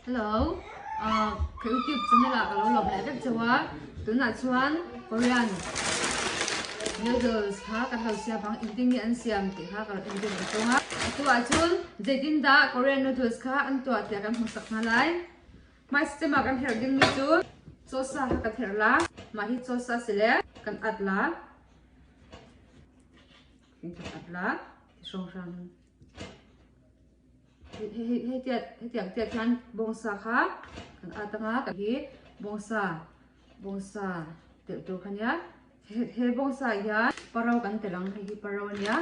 Hello, ka youtube channel ah ka lo lawm leh vek chauh a, tunah chuan Korean noodles kha kan lo siam ang, engtin nge an siam tih kha ka lo en deuh ang tawng a. A tuah chuan zeitin dah Korean noodles kha an tuah tih kan hmu sak nghal lai. Hmai system ah kan herh ding mi chu chaw sa kha kan herh la, mah hi chaw sa si le kan at la, kan at la, ti hrawng hrang hin. Hei hetiang tiat hian bawngsa kha kan at anga kan hi bawngsa bawngsa telh tur kha nia he bawngsa ah hian paro kan telh ang hei hi paro ania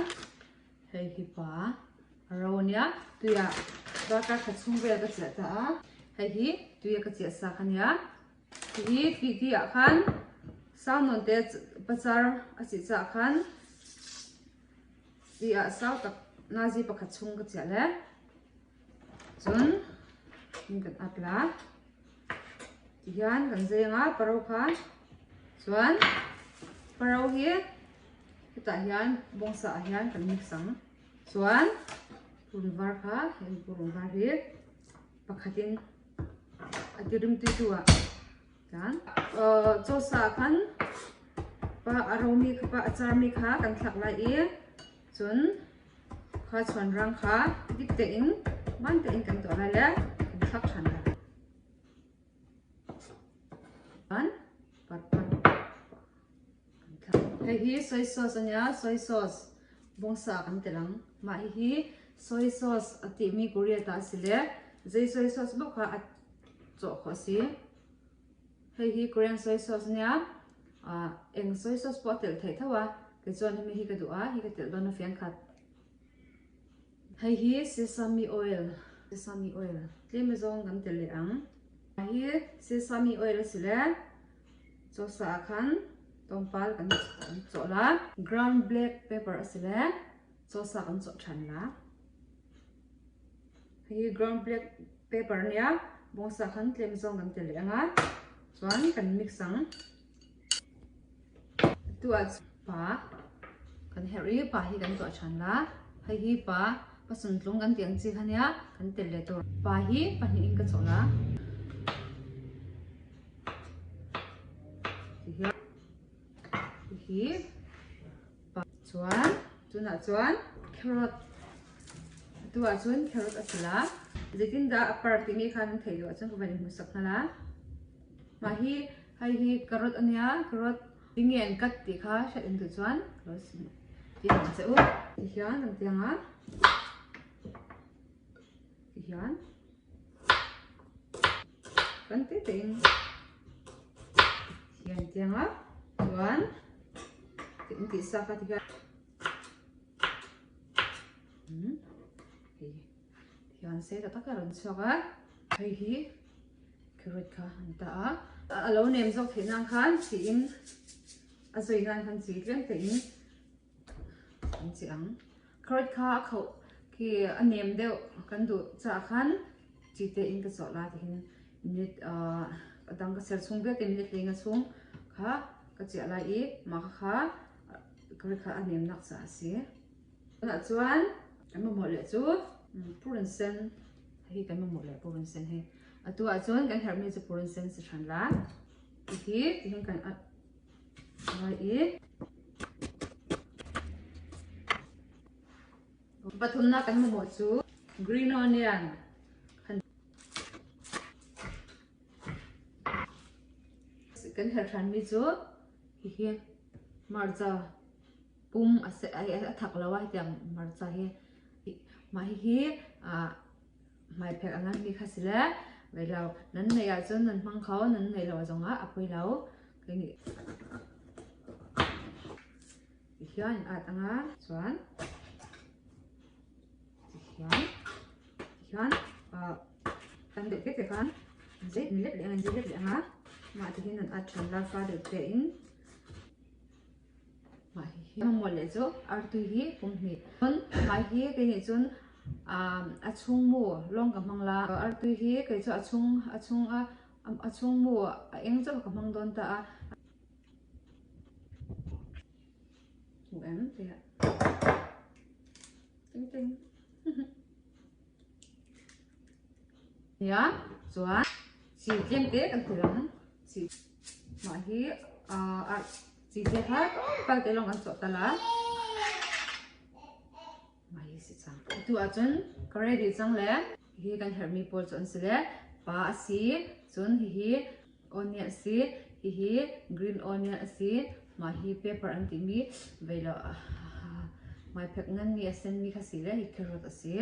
hei hi pa ro ania tuiah darkar khat chhung vel ka chiah ta a hei hi tuia ka chiah sa kha nia hi ti ti ah khan saunawn te pachar a chih chah khan. Ti ah sau tak nazi pakhat chung ka chiah le. Cun in kan ap la. Ti hian kan zei anga paro kha. Chuan paro hi hetah hian bawngsa ah hian kan mix ang. Chuan purun var kha heng purun var hi pakhatin a tirim tui tu ah Kan cawsa khan pa a romi kha pa a carmi kha kan thlak lai i cun kha chuanrang kha dik tein hmaan tein kan tuah lai le kan thlak ṭhan lai. Kan pat pat kan thlak. Hei hi soy sauce ania soy sauce bawngsa kan telh ang. Mah hihi soy sauce a timi Korea ta a si le zei soy sauce paoh kha a cawh khawh a si. Hei hi Korean soy sauce ania eng soy sauce pawh a telh theih tho a kei chuan hemi hi ka duh a hi ka telh dawn a fian khat. Hei hi sesame oil sesame oil tlem azawng kan telh leh ang. Hei hi sesame oil a si le chaw sa ah khan tlawmpal kan chawh la. Ground black pepper a si le chaw sa kan chawh than la. Hei hi ground black pepper ania bawngsa khan tlem zawng kan tel leh anga chuan kan mix ang tuah pa kan herh i pa hi kan tuah than la hei hi pa pasun tlung kan tih ang chi kha nia kan tel leh tur pa hi pahnih in ka chawh la hi pa chuan tunah chuan carrot Atu ahcun carrot a si la. Zeitindah a par timi kha nan theih lo ahcun ka van in hmuhsak hna la. Mah hi hai hi carrot ania carrot tinge an cut ti kha hriat in duh chuan lo ti ang che u. Ti hian an ti anga. Ti hian kan te te in hian ti anga chuan ti in tih sa kha ti hian Hian sei ta tak a rawn chhuak a, hei hi carrot kha an ta a, a lo nem zawk theih nan khan chi in a zui nan khan chi tlem te in an chi ang, carrot kha a khauh khi a nem deuh kan duh chah khan chi te in ka chawh la ti hin minute ah a dang ka ser chhung vial te minute leng a chhung kha ka chiah lai i mah kha kha Carrot kha a nem nak caah a si. Tunah chuan kan mamawh leh chu purun sen hi kan mamawh leh purun sen hi. Atu ah cun kan herhmi cu purun sen si hran la. Hi tihin kan at lai i pathumnak kan mamawh cu green onion kan kan herh ṭhanmi cu hihi Hmarcha pum a thak lo a hetiang hmarcha hi mah hihi hmaiphek a nganmi kha si le vei lo nan neih ahcun nan hmang kho nan neih lo zongah a poi lo kei nih tihian in at anga chuan tihian tihian kan deuh te te khan zei let leh ang zei let leh anga mah tihin an at than la fa deuh te in Mah hi mamawh leh cu artui hi pumhnih. Cun mah hi kei nih cun a chung mu lawng ka hmang la. Artui hi kei cu a chung a chung a a chung mu a eng cu ka hmang dawn ta a. Hmu em tiah. Ting ting. Nia chuan chi tlem te kan ti lang chi mah hi ah chi te kha pal te lawng kan chawh tal a mah hi si cang. Atu ah cun ka ready cang le hihi kan herhmi pawl cu an si le pa a si cun hihi onion a si hihi green onion a si mah hi pepper an timi vei lo hmaiphek nganmi a senmi kha si le hi carrot a si.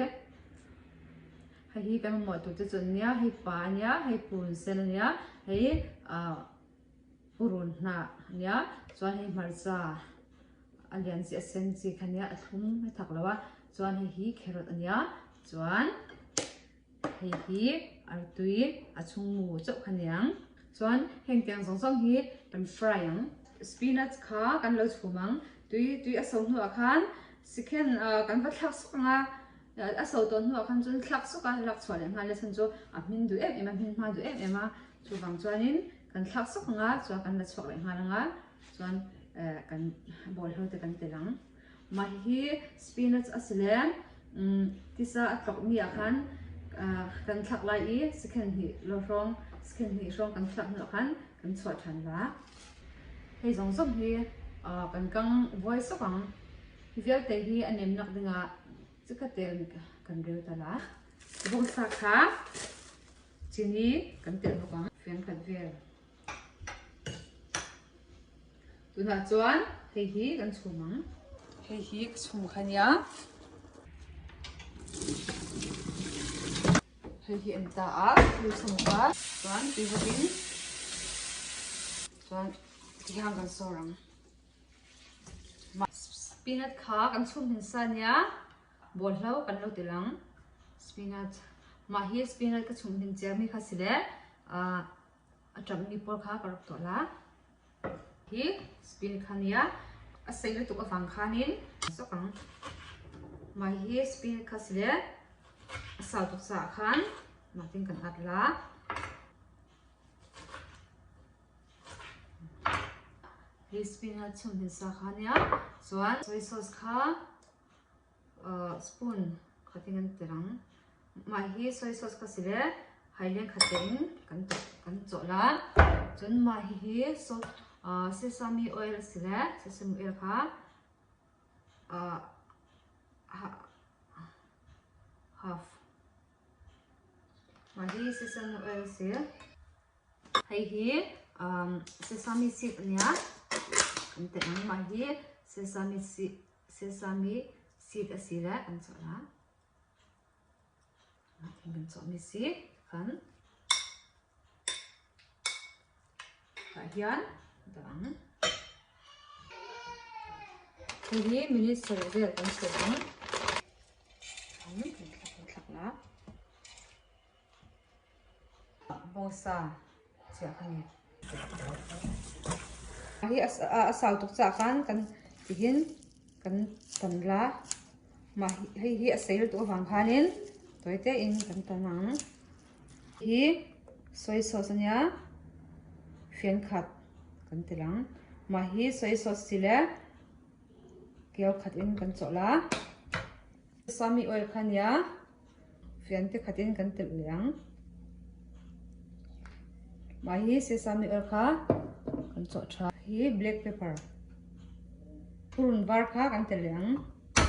Hihi kan mamawh tu te cu an nia, hei pa a nia, hei purun sen a nia, hei purun hnah a nia, chuan hei hmarcha a lian chi a sen chi kha nia, a thlum a thak lo a, chuan hihi carrot a nia, chuan hihi artui a chung mu chauh kha niang. Chuan heng tiang zawng zawng hi kan fry ang. Spinach kha kan lo chhum ang, tui tui a so hnuah khan sikhen kan va thlak suk ang a. A so tawn hnuah khan chuan thlak suk a, lak chhuah leh nghal le chhan chu a hmin duh em em a, hmin hma duh em em a, chuvang chuanin kan thlak suk ang a, chuan kan la chhuak leh nghal ang a, chuan eh kan bawlhlo te kan tel ang. Mah hi spinach a si le umm tisa a tlawk mi ah khan kan thlak lai i sikhen hnih lo hrawng sikhen hnih hrawng kan thlak hnuah khan kan chuah than la. Hei zawng zawng hi kan kang vuai suk ang. Hi vialte hi a nemnak dingah Chikhat te kan rel ta la. Vawksa kha chini kan telh bawk ang. Fian khat vel. Tunah chuan hei hi kan chhum ang. Hei hi ka chhum kha nia. Hei hi an ta a, thil chhum kha. Chuan tui bawkin chuan tihang kan sawr ang. Spinach kha kan chhum hmin sa nia bawlhlo kan lo ti lang. Spinach mah hi spinach ka chhum hmin chiami kha si le a ṭammi pawl kha ka rak tuah la. Hi spinach kha nia a sei lutuk avang khanin sawk ang. Mah hi spinach kha si le a sau tuk caah khan mah tin kan at la. Hi spinach chum hin sa kha nia chuan soy sauce kha spoon khatin kan tel ang. Mah hi soy sauce kha si le haileng khat tein kan kan cawh la. Cun mah hihi sesame oil a si le sesame oil kha half. Mah hi sesame oil a si. Hei hi sesame seed a nia. Kan telh ang. Mah hi sesame seed sesame seed a si le kan cawh la. Mah hin kan cawhmi si kan tah hian dah ang. Hei hi minute sarih vel kan chhum ang. Kan thlak la. Bawngsa chiah ka ni. Hi a sau tuk caah khan kan tihin kan tan la. Mah hei hi a sei lutuk avang khanin tawi tein kan tan ang. Hi soy sauce ania fian khat kan ti lang. Mah hi soy sauce si le kio khat in kan cawh la. Sesame oil kha nia Fian te khat in kan telh leh ang. Mah hi sesame oil kha kan cawh tha. Hi black pepper. Purun var kha kan telh leh ang.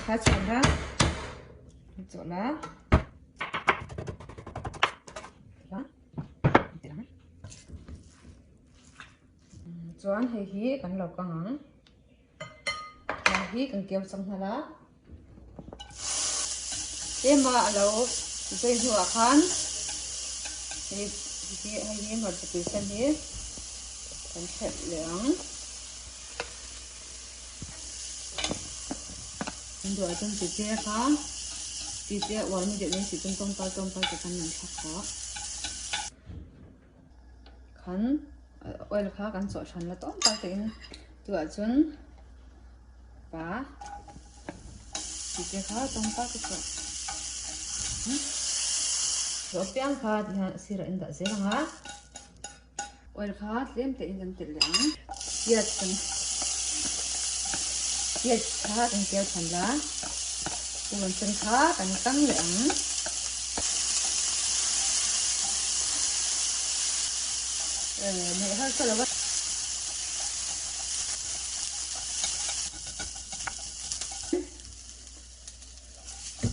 Kha chuan kha kan cawh la. Chuan hei hi kan lo kang ang. Mah hi kan keu cang hna la. Tlema a lo zei hnuah khan hei hi hmarcha tui sen hi kan thlep leh ang. Kan duh ahcun tite kha tite a uarmi deuh nih si cun tlawmpal tlawmpal te khan nan thlak khawh. Khan oil kha kan cawh ṭhan la tlawmpal tein tu ahcun pa tite kha tlawmpal ka cawh. Piang kha tihan sirah in dah zel anga oil kha tlem tein kan telh leh ang. Piat kan piat kha kan keu ṭhan la. Purun sen kha kan kang leh ang. Neih harsa lo a.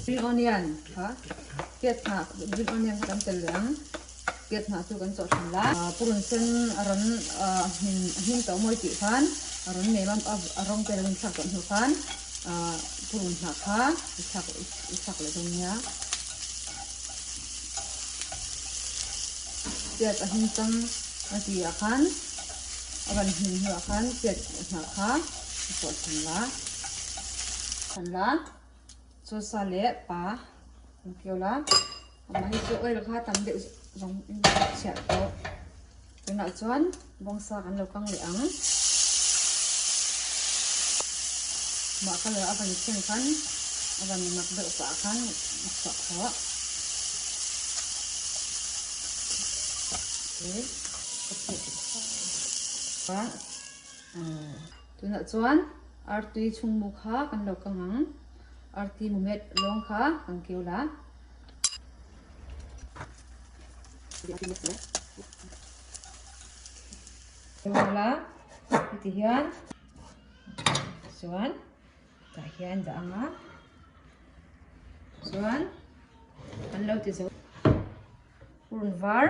Green onion kha piat hnah green onion kha kan tel leh ang. Piat hnah chu kan chawh thin la. Purun sen a rawn hmin a hmin tawh mawi tih khan a rawn nem a a rawng te lo inthlak tawh hnu khan purun hnah kha i thlak i thlak leh dawn nia. Piat a hmin chang a tih ah khan a rawn hmin hnuah khan piat hnah kha i chawh thin la. Thin la. Chaw sa leh pa an keu la amah hi chu oil kha tam deuh zawng in chhiah tawh tunah chuan bawngsa kan lo kang leh ang mah colour a van thleng khan a van mak deuh pah khan a chhuah khawh tunah chuan artui chhungmu kha kan lo kang ang. Arti mumet lawng kha kan keu la. La heti hian chuan tah hian dah anga chuan kan lo ti zo purun var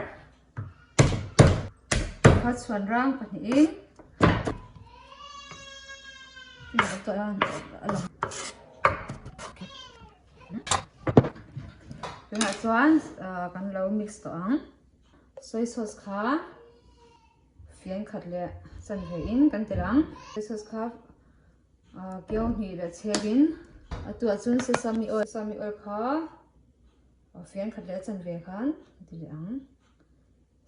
kha chhuan rang pahnihin tunah chuan kan lo mix tawh ang soy sauce kha fian khat leh chanve in kan telh ang soy sauce kha keu hnih leh chher in a tuah chuan sesame oil sesame oil kha fian khat leh chanve khan kan ti leh ang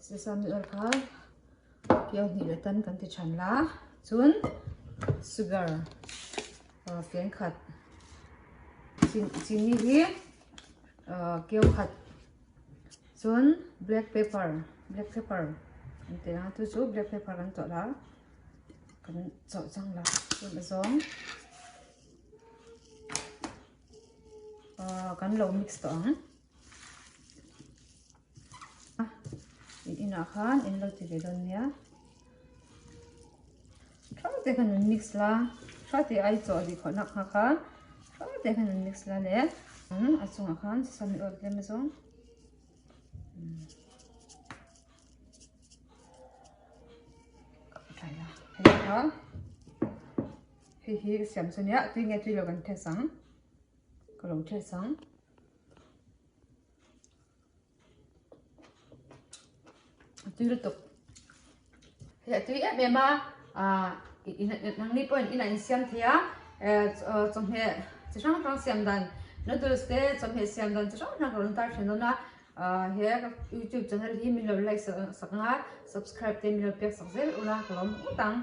sesame oil kha keu hnih leh tan kan ti than la chun sugar fian khat chini hi keu khat chun black pepper black pepper kan ti ang chu chu black pepper kan tawlh a kan chawh chang la chun a zawng. Kan lo mix tawh ang in inah khan in lo ti ve dawn nia tha te khan an mix la tha te ai chawh ri khawh nak kha kha tha te khan an mix la le a chungah khan sesame oil tlem zawng hei kha Hei hi ka siam chu nia, tui nge tui lo kan test ang, ka lo test ang. A tui lutuk. Hei a tui em em a, nangni pawhin inah in siam thei a, chawhmeh chi hrang hrang siam dan noodles te chawhmeh siam dan chi hrang hrang ka rawn tar thin dawn a, he youtube channel hi min lo like sak ang a, subscribe te min lo pek sak zel ula ka lawm ngawt ang.